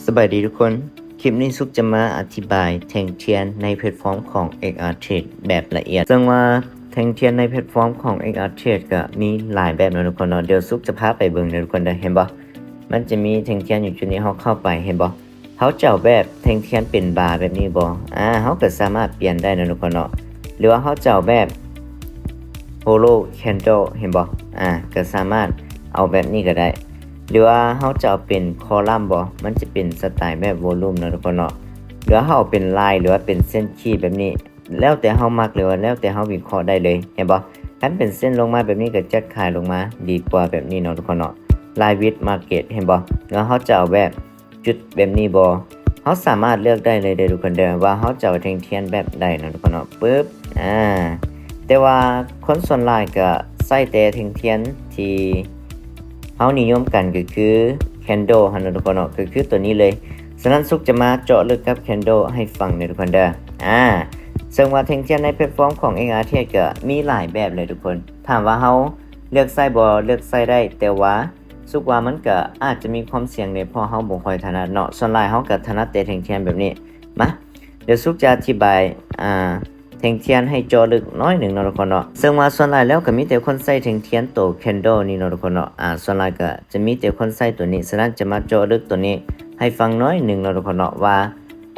ສະບາຍດີທຸກຄົນ, ຄລິບນີ້ສຸກຈະມາອະທິບາຍແທ່ງທຽນໃນແພລດຟອມຂອງ ເອັກອາເທຣດ ແບບລະອຽດ. ເຊິ່ງວ່າແທ່ງທຽນໃນແພລດຟອມຂອງ ເອັກອາເທຣດ ກໍມີຫຼາຍແບບເນາະທຸກຄົນເນາະ. ດຽວສຸກຈະພາໄປເບິ່ງເດີທຸກຄົນເດີ. ເຫັນບໍ່? ມັນຈະມີແທ່ງທຽນຢູ່ຈຸດນີ້, ເຮົາເຂົ້າໄປ, ເຫັນບໍ່? ເຮົາຈະເອົາແບບແທ່ງທຽນເປັນບາແບບນີ້ບໍ່? ອາ ເຮົາກໍສາມາດປ່ຽນໄດ້ເນາະທຸກຄົນເນາະ. ຫຼືວ່າເຮົາຈະເອົາແບບ Hollow Candle ເຫັນບໍ່? ອາ ກໍສາມາດເອົາແບບນີ້ກໍໄດ້. ຫຼືວ່າເຮົາຈະເອົາເປັນ Column ບໍ່? ມັນຈະເປັນສະໄຕແບບ Volume ເນາະທຸກຄົນເນາະ. ຫຼືວ່າເຮົາເອົາເປັນລາຍ ຫຼືວ່າເປັນເສັ້ນຂີດແບບນີ້, ແລ້ວແຕ່ເຮົາມັກ ຫຼືວ່າແລ້ວແຕ່ເຮົາວິເຄາະໄດ້ເລີຍ, ເຫັນບໍ່? ຄັນເປັນເສັ້ນລົງມາແບບນີ້ກໍຈັດຂາຍລົງມາດີກວ່າແບບນີ້ເນາະທຸກຄົນເນາະ. Line Width Market ເຫັນບໍ່? ແລ້ວເຮົາຈະເອົາແບບ ຈຸດແບບນີ້ບໍ່? ເຮົາສາມາດເລືອກໄດ້ເລີຍເດີທຸກຄົນເດີ ວ່າເຮົາຈະເອົາແທ່ງທຽນແບບໃດເນາະທຸກຄົນເນາະ. ປຶບ ອາ ແຕ່ວ່າຄົນສ່ວນຫຼາຍກໍໃຊ້ແຕ່ແທ່ງທຽນທີ່ເຮົານິຍົມກັນ ກໍຄື Candle ຫັ້ນເນາະທຸກຄົນເນາະ, ກໍຄືໂຕນີ້ເລີຍ. ສະນັ້ນສຸກຈະມາເຈາະເລິກກັບ Candle ໃຫ້ຟັງເດີທຸກຄົນເດີ. ອາ ເຊິ່ງວ່າແທ່ງທຽນໃນແພລດຟອມຂອງ ເອັກອາເທຣດ ກໍມີຫຼາຍແບບເລີຍທຸກຄົນ. ຖາມວ່າເຮົາເລືອກໃຊ້ບໍ່? ເລືອກໃຊ້ໄດ້, ແຕ່ວ່າ ສຸກວ່າມັນກະອາດຈະມີຄວາມສ່ຽງແດ່ ເພາະເຮົາບໍ່ຄ່ອຍຖະໜັດເນາະ. ສ່ວນຫຼາຍເຮົາກະຖະໜັດແຕ່ແທ່ງທຽນແບບນີ້. ມາ ດຽວສຸກຈະອະທິບາຍ ອາ ແທ່ງທຽນໃຫ້ເຈາະເລິກໜ້ອຍໜຶ່ງເນາະທຸກຄົນເນາະ. ເຊິ່ງວ່າສ່ວນຫຼາຍແລ້ວກະມີແຕ່ຄົນໃຊ້ແທ່ງທຽນໂຕ Candle ນີ້ເນາະທຸກຄົນເນາະ. ອາ ສ່ວນຫຼາຍກະຈະມີແຕ່ຄົນໃຊ້ໂຕນີ້, ສະນັ້ນຈະມາເຈາະເລິກໂຕນີ້ໃຫ້ຟັງໜ້ອຍໜຶ່ງເນາະທຸກຄົນເນາະ ວ່າ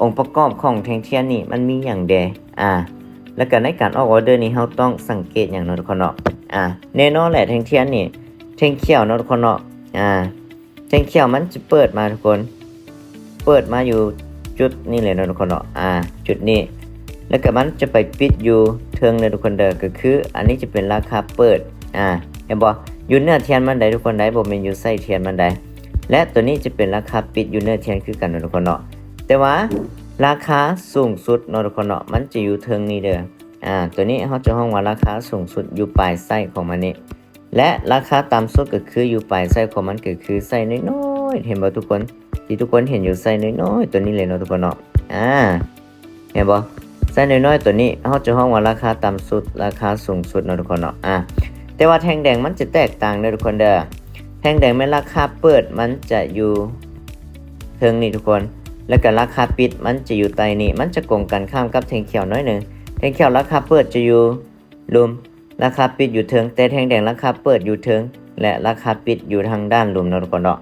ອົງປະກອບຂອງແທ່ງທຽນນີ້ມັນມີຫຍັງແດ່. ອາ ແລ້ວກະໃນການອອກອອເດີນີ້ເຮົາຕ້ອງສັງເກດຫຍັງເນາະທຸກຄົນເນາະ. ອາ ແນ່ນອນແຫຼະ ແທ່ງທຽນນີ້ ແທ່ງຂຽວເນາະທຸກຄົນເນາະ. ອາ ແທ່ງຂຽວມັນຈະເປີດມາທຸກຄົນ, ເປີດມາຢູ່ຈຸດນີ້ເລີຍເນາະທຸກຄົນເນາະ. ອາ ຈຸດນີ້ ແລ້ວກໍມັນຈະໄປປິດຢູ່ເທິງເດີທຸກຄົນເດີ. ກໍຄືອັນນີ້ຈະເປັນລາຄາເປີດ. ອາ ເຫັນບໍ່? ຢູ່ເນື້ອທຽນມັນໃດທຸກຄົນໃດ, ບໍ່ແມ່ນຢູ່ໄສ້ທຽນມັນໃດ. ແລະ ຕົວນີ້ຈະເປັນລາຄາປິດຢູ່ເນື້ອທຽນຄືກັນເນາະທຸກຄົນເນາະ. ແຕ່ວ່າລາຄາສູງສຸດເນາະທຸກຄົນເນາະ ມັນຈະຢູ່ເທິງນີ້ເດີ. ອາ ຕົວນີ້ເຮົາຈະຮ້ອງວ່າລາຄາສູງສຸດ ຢູ່ປາຍໄສ້ຂອງມັນນີ້. ແລະ ລາຄາຕ່ຳສຸດກໍຄືຢູ່ປາຍໄສ້ຂອງມັນ ກໍຄືໄສ້ນ້ອຍໆ ເຫັນບໍ່ທຸກຄົນ? ທີ່ທຸກຄົນເຫັນຢູ່ໄສ້ນ້ອຍໆ ຕົວນີ້ເລີຍເນາະທຸກຄົນເນາະ. ອາ ເຫັນບໍ່? ໄສ້ນ້ອຍໆຕົວນີ້ ເຮົາຈະຮ້ອງວ່າລາຄາຕ່ຳສຸດ ລາຄາສູງສຸດເນາະທຸກຄົນເນາະ. ອາ ແຕ່ວ່າແທ່ງແດງມັນຈະແຕກຕ່າງເດີທຸກຄົນເດີ. ແທ່ງແດງແມ່ນລາຄາເປີດ ມັນຈະຢູ່ເທິງນີ້ທຸກຄົນ, ແລ້ວກໍລາຄາປິດມັນຈະຢູ່ໃຕ້ນີ້. ມັນຈະກົງກັນຂ້າມກັບແທ່ງຂຽວໜ້ອຍໜຶ່ງ. ແທ່ງຂຽວລາຄາເປີດຈະຢູ່ລຸ່ມ, ລາຄາປິດຢູ່ເທິງ, ແຕ່ແທ່ງແດງລາຄາເປີດຢູ່ເທິງ ແລະ ລາຄາປິດຢູ່ທາງດ້ານລຸ່ມເນາະທຸກຄົນເນາະ.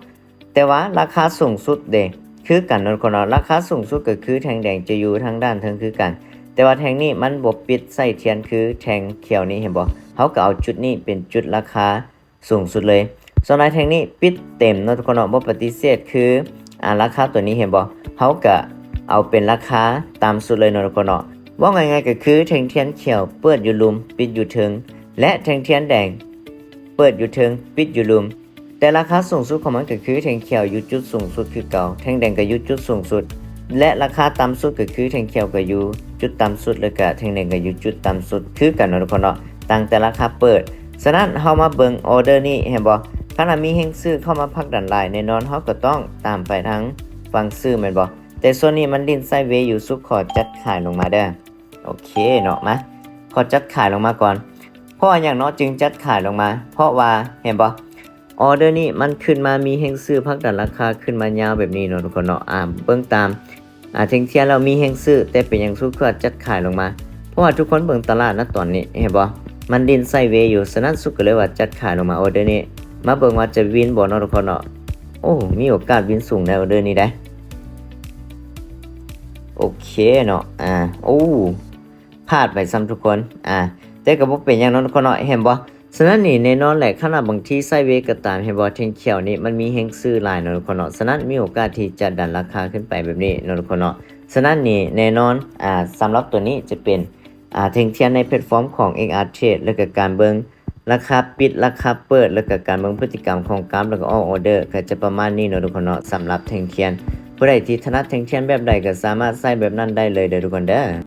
ແຕ່ວ່າລາຄາສູງສຸດເດ ຄືກັນເນາະທຸກຄົນເນາະ. ລາຄາສູງສຸດກໍຄືແທ່ງແດງຈະຢູ່ທາງດ້ານເທິງຄືກັນ, ແຕ່ວ່າແທ່ງນີ້ມັນບໍ່ປິດໄສ້ທຽນຄືແທ່ງຂຽວນີ້ ເຫັນບໍ່? ເຮົາກໍເອົາຈຸດນີ້ເປັນຈຸດລາຄາສູງສຸດເລີຍ. ສ່ວນລາຍແທ່ງນີ້ປິດເຕັມເນາະທຸກຄົນເນາະ, ບໍ່ປະຕິເສດ ຄື ອາ ລາຄາຕົວນີ້ ເຫັນບໍ່? ເຮົາກະເອົາເປັນລາຄາຕ່ຳສຸດເລີຍເນາະທຸກຄົນເນາະ. ເວົ້າງ່າຍໆກໍຄືແທ່ງທຽນຂຽວເປີດຢູ່ລຸ່ມ ປິດຢູ່ເທິງ ແລະ ແທ່ງທຽນແດງເປີດຢູ່ເທິງ ປິດຢູ່ລຸ່ມ. ແຕ່ລາຄາສູງສຸດຂອງມັນກໍຄືແທ່ງຂຽວຢູ່ຈຸດສູງສຸດຄືເກົ່າ, ແທ່ງແດງກໍຢູ່ຈຸດສູງສຸດ ແລະ ລາຄາຕ່ຳສຸດກໍຄືແທ່ງຂຽວກໍຢູ່ຈຸດຕ່ຳສຸດ ແລ້ວກະແທ່ງແດງກໍຢູ່ຈຸດຕ່ຳສຸດຄືກັນເນາະທຸກຄົນເນາະ, ຕ່າງແຕ່ລາຄາເປີດ. ສະນັ້ນເຮົາມາເບິ່ງອອເດີນີ້ ເຫັນບໍ່? ຄັນວ່າມີແຮງຊື້ເຂົ້າມາຜັກດັນຫຼາຍ, ແນ່ນອນເຮົາກໍຕ້ອງຕາມໄປທາງຝັ່ງຊື້ແມ່ນບໍ່? ແຕ່ຊ່ວງນີ້ມັນຫຼິ້ນໄຊເວຢູ່, ສຸກຂໍຈັດຂາຍລົງມາເດີ. ໂອເຄເນາະ, ມາ ຂໍຈັດຂາຍລົງມາກ່ອນ. ເພາະວ່າຫຍັງເນາະຈຶ່ງຈັດຂາຍລົງມາ? ເພາະວ່າ ເຫັນບໍ່? ອອເດີນີ້ມັນຂຶ້ນມາມີແຮງຊື້ຜັກດັນລາຄາຂຶ້ນມາຍາວແບບນີ້ເນາະທຸກຄົນເນາະ. ອາ ເບິ່ງຕາມ ອາ ແທ່ງທຽນແລ້ວມີແຮງຊື້, ແຕ່ເປັນຫຍັງສຸກຄືຈັດຂາຍລົງມາ? ເພາະວ່າທຸກຄົນເບິ່ງຕະຫຼາດນະຕອນນີ້ ເຫັນບໍ່? ມັນຫຼິ້ນໄຊເວຢູ່, ສະນັ້ນສຸກກໍເລີຍວ່າຈັດຂາຍລົງມາອອເດີນີ້. ມາເບິ່ງວ່າຈະວິນບໍ່ເນາະທຸກຄົນເນາະ. ໂອ້ ມີໂອກາດວິນສູງໃນອອເດີນີ້ໄດ໋. ໂອເຄເນາະ, ອາ ໂອ້ ພາດໄປຊ້ຳທຸກຄົນ. ອາ ແຕ່ກໍບໍ່ເປັນຫຍັງເນາະທຸກຄົນເນາະ, ເຫັນບໍ່? ສະນັ້ນນີ້ແນ່ນອນແຫຼະ, ຄັນວ່າບາງທີໄຊເວກໍຕາມ, ເຫັນບໍ່? ແທ່ງຂຽວນີ້ມັນມີແຮງຊື້ຫຼາຍເນາະທຸກຄົນເນາະ, ສະນັ້ນມີໂອກາດທີ່ຈະດັນລາຄາຂຶ້ນໄປແບບນີ້ເນາະທຸກຄົນເນາະ. ສະນັ້ນນີ້ແນ່ນອນ ອາ ສຳລັບຕົວນີ້ຈະເປັນ ອາ ແທ່ງທຽນໃນແພລດຟອມຂອງ ເອັກອາເທຣດ ແລ້ວກໍການເບິ່ງລາຄາປິດ ລາຄາເປີດ ແລ້ວກໍການເບິ່ງພຶດຕິກຳຂອງກາຟ ແລ້ວກໍອອກອອເດີ ກໍຈະປະມານນີ້ເນາະທຸກຄົນເນາະ, ສຳລັບແທ່ງທຽນ. ຜູ້ໃດທີ່ຖະໜັດແທ່ງທຽນແບບໃດກໍສາມາດໃຊ້ແບບນັ້ນໄດ້ເລີຍເດີທຸກຄົນເດີ.